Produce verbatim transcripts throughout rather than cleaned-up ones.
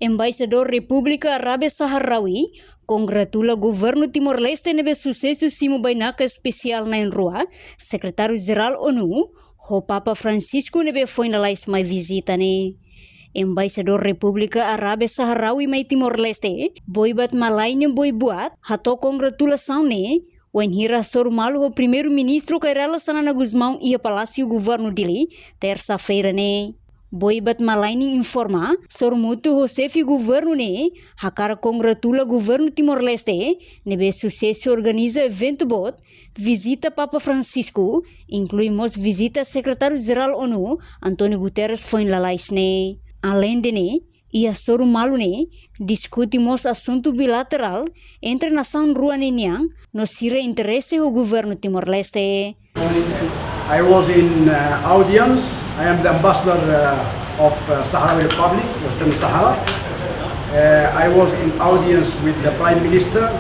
Embaixadór Repúblika Arábia Saharaui kongratula governu Timor-Leste ne'ebé susesu simu bainaka espesiál na'in-rua, Sekretáriu-Jerál ONU, ho Papa Francisco ne'ebé foin lalais mai vizita ne'e. Embaixadór Repúblika Arábia Saharaui mai Timor-Leste, Boibat Malaini Boibuat, hato'o kongratulasaun ne'e wainhira hasoru malu ho Primeiru-Ministru Kay Rala Xanana Gusmão iha Palásiu Governu Dili, tersa-feira ne'e. Boibat Malaini informa, sorumutu ho xefe governu ne'e hakarak kongratula governu Timor-Leste ne'ebé susesu organiza eventu boot, vizita Papa Francisco, inklui mós vizita Sekretáriu-Jerál ONU, António Guterres foin lalais ne'e. Aleinde ne'e, iha hasoru malu ne'e diskute mós asuntu bilaterál entre nasaun rua ne'e nian no sira interese ho governu Timor-Leste. I was in uh, audience. I am the ambassador uh, of uh, Sahrawi Republic, Western Sahara. Uh, I was in audience with the Prime Minister,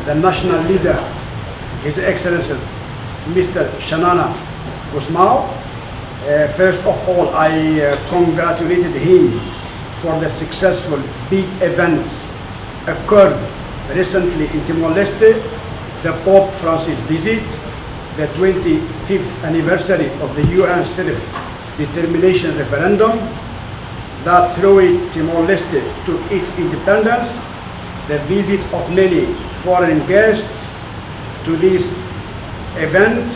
the national leader, His Excellency Mister Xanana Gusmão. Uh, first of all, I uh, congratulated him for the successful big events occurred recently in Timor-Leste, the Pope Francis visit, the twenty-fifth anniversary of the U N self-determination referendum that threw Timor-Leste to its independence, the visit of many foreign guests to this event,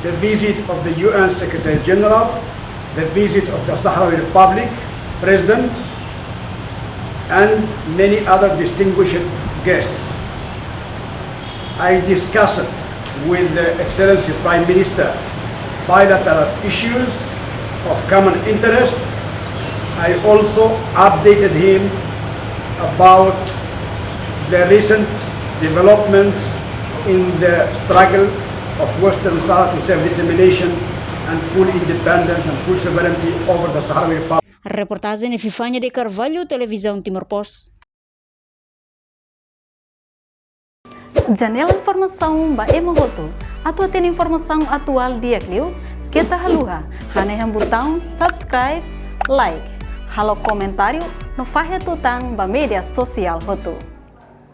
the visit of the U N Secretary General, the visit of the Sahrawi Republic President, and many other distinguished guests. I discussed with the Excellency Prime Minister bilateral issues of common interest. I also updated him about the recent developments in the struggle of Western Sahara to self-determination and full independence and full sovereignty over the Sahrawi Republic. Reportajen Epifania de Carvalho, Televizaun Timor Post. Janela informasaun ba ema hotu. Atu hatene informasaun atuál di'ak liu, keta haluha hanehan butaun subscribe, like, halo komentáriu no fahe tutan ba média sosiál hotu.